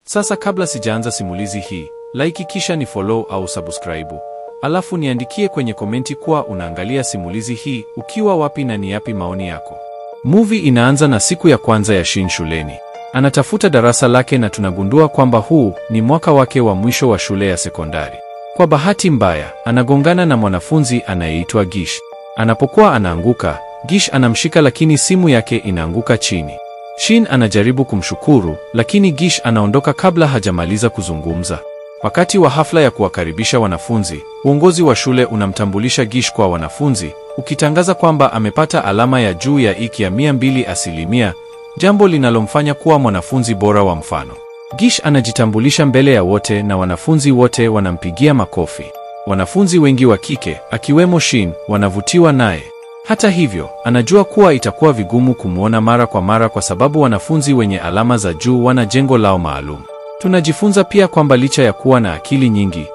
Sasa kabla sijaanza simulizi hii, like kisha ni follow au subscribe. Alafu niandikie kwenye komenti kuwa unaangalia simulizi hii ukiwa wapi na ni yapi maoni yako. Movie inaanza na siku ya kwanza ya Shin shuleni. Anatafuta darasa lake na tunagundua kwamba huu ni mwaka wake wa mwisho wa shule ya sekondari. Kwa bahati mbaya, anagongana na mwanafunzi anayeitwa Gish. Anapokuwa anaanguka, Gish anamshika lakini simu yake inaanguka chini. Shin anajaribu kumshukuru, lakini Gish anaondoka kabla hajamaliza kuzungumza. Wakati wa hafla ya kuwakaribisha wanafunzi, uongozi wa shule unamtambulisha Gish kwa wanafunzi, ukitangaza kwamba amepata alama ya juu ya IQ ya 200%, jambo linalomfanya kuwa mwanafunzi bora wa mfano. Gish anajitambulisha mbele ya wote na wanafunzi wote wanampigia makofi. Wanafunzi wengi wa kike, akiwemo Shin, wanavutiwa naye. Hata hivyo, anajua kuwa itakuwa vigumu kumwona mara kwa mara kwa sababu wanafunzi wenye alama za juu wana jengo lao maalum. Tunajifunza pia kwamba licha ya kuwa na akili nyingi,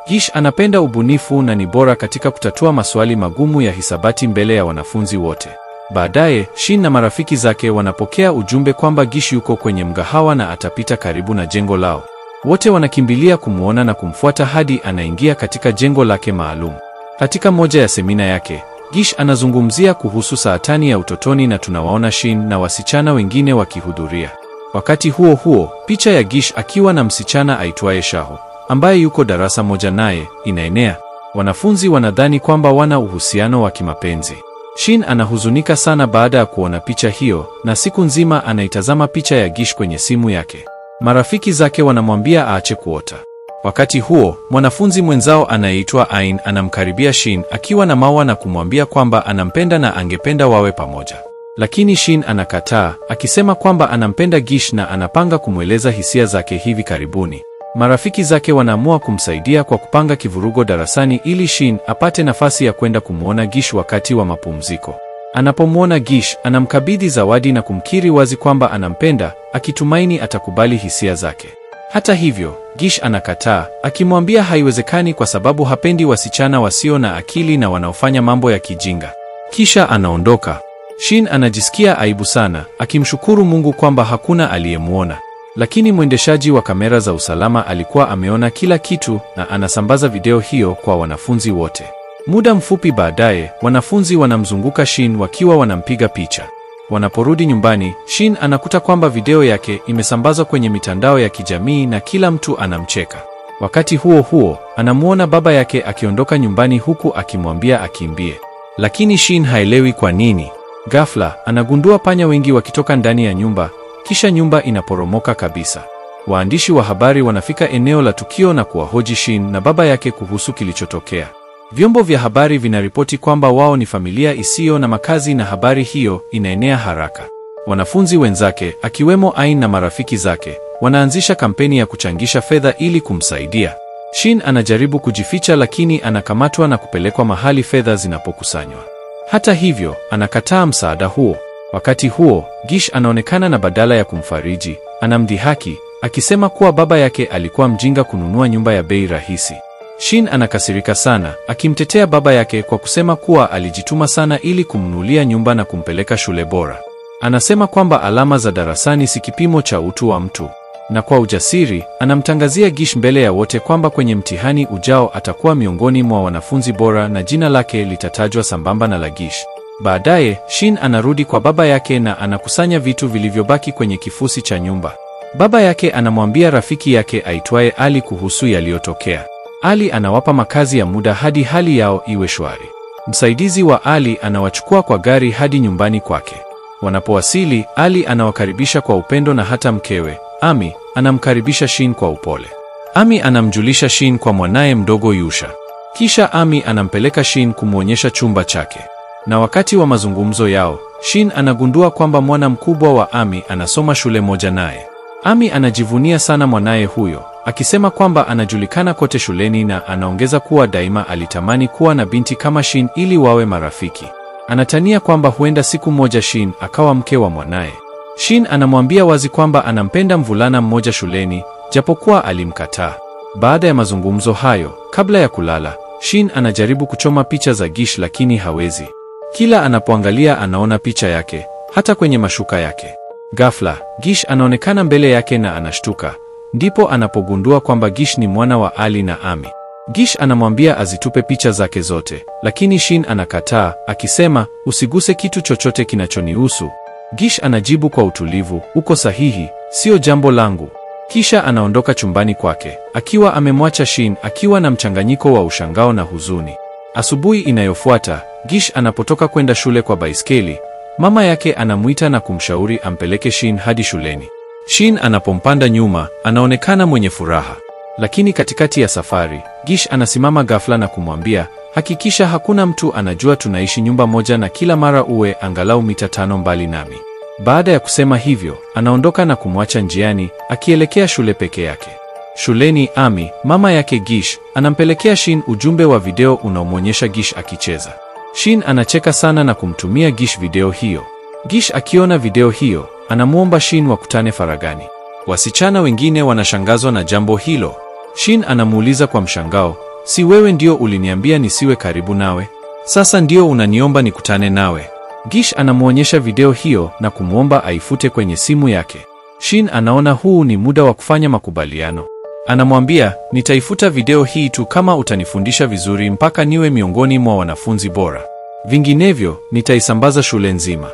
Gish anapenda ubunifu na ni bora katika kutatua maswali magumu ya hisabati mbele ya wanafunzi wote. Baadaye, Shin na marafiki zake wanapokea ujumbe kwamba Gish yuko kwenye mgahawa na atapita karibu na jengo lao. Wote wanakimbilia kumwona na kumfuata hadi anaingia katika jengo lake maalum. Katika moja ya semina yake, Gish anazungumzia kuhusu saratani ya utotoni na tunawaona Shin na wasichana wengine wakihudhuria. Wakati huo huo, picha ya Gish akiwa na msichana aitwaye Shaho, ambaye yuko darasa moja naye, inaenea. Wanafunzi wanadhani kwamba wana uhusiano wa kimapenzi. Shin anahuzunika sana baada ya kuona picha hiyo na siku nzima anaitazama picha ya Gish kwenye simu yake. Marafiki zake wanamwambia aache kuota. Wakati huo, mwanafunzi mwenzao anayeitwa Ain anamkaribia Shin akiwa na maua na kumwambia kwamba anampenda na angependa wawe pamoja. Lakini Shin anakataa, akisema kwamba anampenda Gish na anapanga kumweleza hisia zake hivi karibuni. Marafiki zake wanaamua kumsaidia kwa kupanga kivurugo darasani ili Shin apate nafasi ya kwenda kumwona Gish wakati wa mapumziko. Anapomwona Gish, anamkabidhi zawadi na kumkiri wazi kwamba anampenda, akitumaini atakubali hisia zake. Hata hivyo, Gish anakataa, akimwambia haiwezekani kwa sababu hapendi wasichana wasio na akili na wanaofanya mambo ya kijinga. Kisha anaondoka. Shin anajisikia aibu sana, akimshukuru Mungu kwamba hakuna aliyemwona. Lakini mwendeshaji wa kamera za usalama alikuwa ameona kila kitu na anasambaza video hiyo kwa wanafunzi wote. Muda mfupi baadaye, wanafunzi wanamzunguka Shin wakiwa wanampiga picha. Wanaporudi nyumbani, Shin anakuta kwamba video yake imesambazwa kwenye mitandao ya kijamii na kila mtu anamcheka. Wakati huo huo, anamuona baba yake akiondoka nyumbani huku akimwambia akimbie. Lakini Shin haelewi kwa nini. Ghafla, anagundua panya wengi wakitoka ndani ya nyumba, kisha nyumba inaporomoka kabisa. Waandishi wa habari wanafika eneo la tukio na kuwahoji Shin na baba yake kuhusu kilichotokea. Vyombo vya habari vinaripoti kwamba wao ni familia isiyo na makazi na habari hiyo inaenea haraka. Wanafunzi wenzake, akiwemo Ain na marafiki zake, wanaanzisha kampeni ya kuchangisha fedha ili kumsaidia. Shin anajaribu kujificha lakini anakamatwa na kupelekwa mahali fedha zinapokusanywa. Hata hivyo, anakataa msaada huo. Wakati huo, Gish anaonekana na badala ya kumfariji, anamdhihaki, akisema kuwa baba yake alikuwa mjinga kununua nyumba ya bei rahisi. Shin anakasirika sana, akimtetea baba yake kwa kusema kuwa alijituma sana ili kumnunulia nyumba na kumpeleka shule bora. Anasema kwamba alama za darasani si kipimo cha utu wa mtu. Na kwa ujasiri, anamtangazia Gish mbele ya wote kwamba kwenye mtihani ujao atakuwa miongoni mwa wanafunzi bora na jina lake litatajwa sambamba na la Gish. Baadaye, Shin anarudi kwa baba yake na anakusanya vitu vilivyobaki kwenye kifusi cha nyumba. Baba yake anamwambia rafiki yake aitwaye Ali kuhusu yaliyotokea. Ali anawapa makazi ya muda hadi hali yao iwe shwari. Msaidizi wa Ali anawachukua kwa gari hadi nyumbani kwake. Wanapowasili, Ali anawakaribisha kwa upendo na hata mkewe, Ami, anamkaribisha Shin kwa upole. Ami anamjulisha Shin kwa mwanaye mdogo Yusha. Kisha Ami anampeleka Shin kumwonyesha chumba chake. Na wakati wa mazungumzo yao, Shin anagundua kwamba mwana mkubwa wa Ami anasoma shule moja naye. Ami anajivunia sana mwanaye huyo, akisema kwamba anajulikana kote shuleni na anaongeza kuwa daima alitamani kuwa na binti kama Shin ili wawe marafiki. Anatania kwamba huenda siku moja Shin akawa mke wa mwanaye. Shin anamwambia wazi kwamba anampenda mvulana mmoja shuleni, japokuwa alimkataa. Baada ya mazungumzo hayo, kabla ya kulala, Shin anajaribu kuchoma picha za Gish lakini hawezi. Kila anapoangalia anaona picha yake, hata kwenye mashuka yake. Ghafla, Gish anaonekana mbele yake na anashtuka, Ndipo anapogundua kwamba Gish ni mwana wa Ali na Ami. Gish anamwambia azitupe picha zake zote, lakini Shin anakataa akisema, usiguse kitu chochote kinachonihusu. Gish anajibu kwa utulivu, uko sahihi, sio jambo langu. Kisha anaondoka chumbani kwake, akiwa amemwacha Shin akiwa na mchanganyiko wa ushangao na huzuni. Asubuhi inayofuata, Gish anapotoka kwenda shule kwa baiskeli, mama yake anamuita na kumshauri ampeleke Shin hadi shuleni. Shin anapompanda nyuma, anaonekana mwenye furaha. Lakini katikati ya safari, Gish anasimama ghafla na kumwambia, hakikisha hakuna mtu anajua tunaishi nyumba moja na kila mara uwe angalau mita 5 mbali nami. Baada ya kusema hivyo, anaondoka na kumwacha njiani, akielekea shule peke yake. Shuleni, Ami, mama yake Gish, anampelekea Shin ujumbe wa video unaomwonyesha Gish akicheza. Shin anacheka sana na kumtumia Gish video hiyo. Gish akiona video hiyo, anamuomba Shin wakutane faragani. Wasichana wengine wanashangazwa na jambo hilo. Shin anamuuliza kwa mshangao, si wewe ndio uliniambia nisiwe karibu nawe? Sasa ndio unaniomba nikutane nawe? Gish anamuonyesha video hiyo na kumwomba aifute kwenye simu yake. Shin anaona huu ni muda wa kufanya makubaliano. Anamwambia, nitaifuta video hii tu kama utanifundisha vizuri mpaka niwe miongoni mwa wanafunzi bora. Vinginevyo, nitaisambaza shule nzima.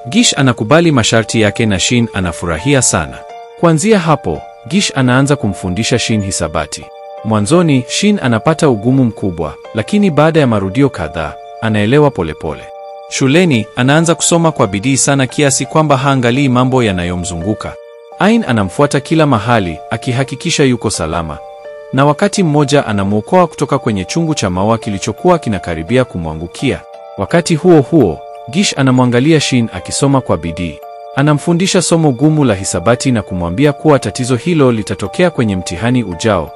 Gish anakubali masharti yake na Shin anafurahia sana. Kuanzia hapo, Gish anaanza kumfundisha Shin hisabati. Mwanzoni, Shin anapata ugumu mkubwa, lakini baada ya marudio kadhaa, anaelewa polepole. Shuleni, anaanza kusoma kwa bidii sana kiasi kwamba haangalii mambo yanayomzunguka. Ain anamfuata kila mahali, akihakikisha yuko salama. Na wakati mmoja anamuokoa kutoka kwenye chungu cha maua kilichokuwa kinakaribia kumwangukia. Wakati huo huo, Gish anamwangalia Shin akisoma kwa bidii. Anamfundisha somo gumu la hisabati na kumwambia kuwa tatizo hilo litatokea kwenye mtihani ujao.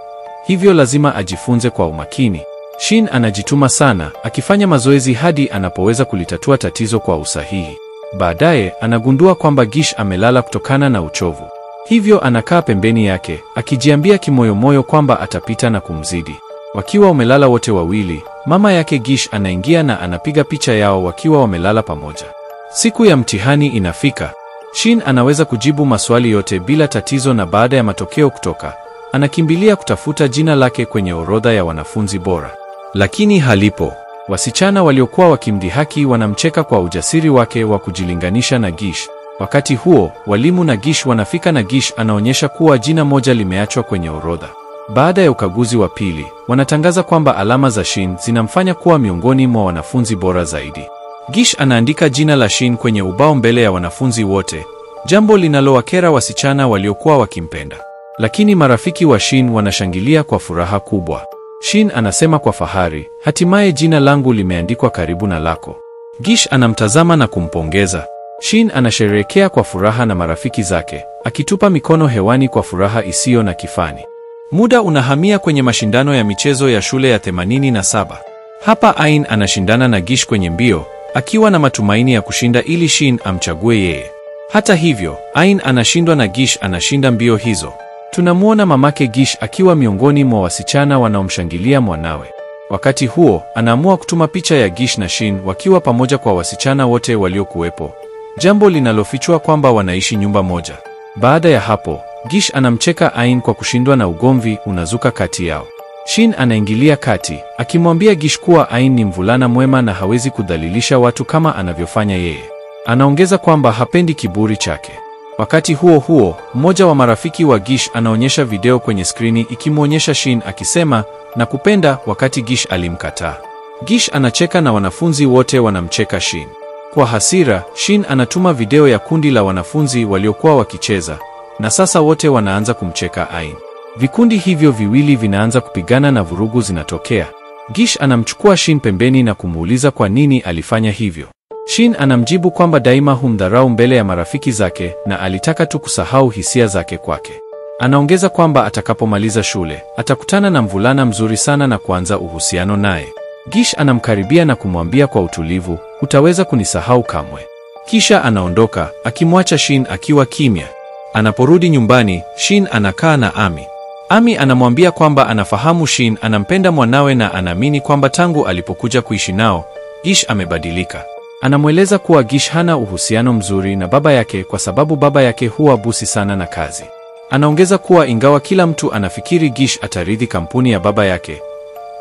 Hivyo lazima ajifunze kwa umakini. Shin anajituma sana, akifanya mazoezi hadi anapoweza kulitatua tatizo kwa usahihi. Baadaye, anagundua kwamba Gish amelala kutokana na uchovu. Hivyo anakaa pembeni yake, akijiambia kimoyomoyo kwamba atapita na kumzidi. Wakiwa wamelala wote wawili, mama yake Gish anaingia na anapiga picha yao wakiwa wamelala pamoja. Siku ya mtihani inafika. Shin anaweza kujibu maswali yote bila tatizo na baada ya matokeo kutoka, anakimbilia kutafuta jina lake kwenye orodha ya wanafunzi bora. Lakini halipo. Wasichana waliokuwa wakimdhihaki wanamcheka kwa ujasiri wake wa kujilinganisha na Gish. Wakati huo, walimu na Gish wanafika na Gish anaonyesha kuwa jina moja limeachwa kwenye orodha. Baada ya ukaguzi wa pili, wanatangaza kwamba alama za Shin zinamfanya kuwa miongoni mwa wanafunzi bora zaidi. Gish anaandika jina la Shin kwenye ubao mbele ya wanafunzi wote, jambo linalowakera wasichana waliokuwa wakimpenda. Lakini marafiki wa Shin wanashangilia kwa furaha kubwa. Shin anasema kwa fahari, hatimaye jina langu limeandikwa karibu na lako. Gish anamtazama na kumpongeza. Shin anasherehekea kwa furaha na marafiki zake, akitupa mikono hewani kwa furaha isiyo na kifani. Muda unahamia kwenye mashindano ya michezo ya shule ya 87. Hapa Ain anashindana na Gish kwenye mbio, akiwa na matumaini ya kushinda ili Shin amchague yeye. Hata hivyo, Ain anashindwa na Gish anashinda mbio hizo. Tunamuona mamake Gish akiwa miongoni mwa wasichana wanaomshangilia mwanawe. Wakati huo, anaamua kutuma picha ya Gish na Shin wakiwa pamoja kwa wasichana wote waliokuwepo, jambo linalofichua kwamba wanaishi nyumba moja. Baada ya hapo, Gish anamcheka Ain kwa kushindwa na ugomvi unazuka kati yao. Shin anaingilia kati, akimwambia Gish kuwa Ain ni mvulana mwema na hawezi kudhalilisha watu kama anavyofanya yeye. Anaongeza kwamba hapendi kiburi chake. Wakati huo huo, mmoja wa marafiki wa Gish anaonyesha video kwenye skrini ikimwonyesha Shin akisema nakupenda wakati Gish alimkataa. Gish anacheka na wanafunzi wote wanamcheka Shin. Kwa hasira, Shin anatuma video ya kundi la wanafunzi waliokuwa wakicheza, na sasa wote wanaanza kumcheka Ain. Vikundi hivyo viwili vinaanza kupigana na vurugu zinatokea. Gish anamchukua Shin pembeni na kumuuliza kwa nini alifanya hivyo. Shin anamjibu kwamba daima humdharau mbele ya marafiki zake na alitaka tu kusahau hisia zake kwake. Anaongeza kwamba atakapomaliza shule, atakutana na mvulana mzuri sana na kuanza uhusiano naye. Gish anamkaribia na kumwambia kwa utulivu, utaweza kunisahau kamwe. Kisha anaondoka, akimwacha Shin akiwa kimya. Anaporudi nyumbani, Shin anakaa na Ami. Ami anamwambia kwamba anafahamu Shin anampenda mwanawe na anaamini kwamba tangu alipokuja kuishi nao, Gish amebadilika. Anamweleza kuwa Gish hana uhusiano mzuri na baba yake kwa sababu baba yake huwa busi sana na kazi. Anaongeza kuwa ingawa kila mtu anafikiri Gish atarithi kampuni ya baba yake,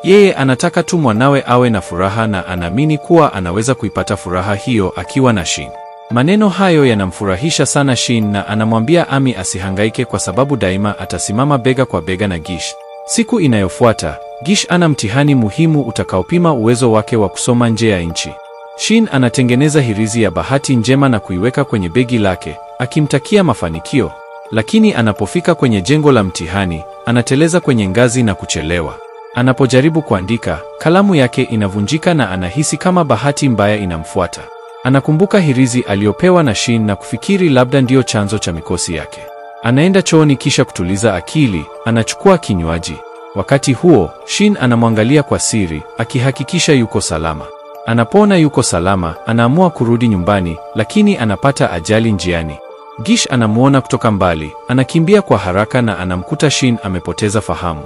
yeye anataka tu mwanawe awe na furaha na anaamini kuwa anaweza kuipata furaha hiyo akiwa na Shin. Maneno hayo yanamfurahisha sana Shin na anamwambia Ami asihangaike kwa sababu daima atasimama bega kwa bega na Gish. Siku inayofuata, Gish ana mtihani muhimu utakaopima uwezo wake wa kusoma nje ya nchi. Shin anatengeneza hirizi ya bahati njema na kuiweka kwenye begi lake, akimtakia mafanikio. Lakini anapofika kwenye jengo la mtihani, anateleza kwenye ngazi na kuchelewa. Anapojaribu kuandika, kalamu yake inavunjika na anahisi kama bahati mbaya inamfuata. Anakumbuka hirizi aliyopewa na Shin na kufikiri labda ndiyo chanzo cha mikosi yake. Anaenda chooni kisha kutuliza akili, anachukua kinywaji. Wakati huo, Shin anamwangalia kwa siri, akihakikisha yuko salama. Anapona yuko salama, anaamua kurudi nyumbani, lakini anapata ajali njiani. Gish anamuona kutoka mbali, anakimbia kwa haraka na anamkuta Shin amepoteza fahamu.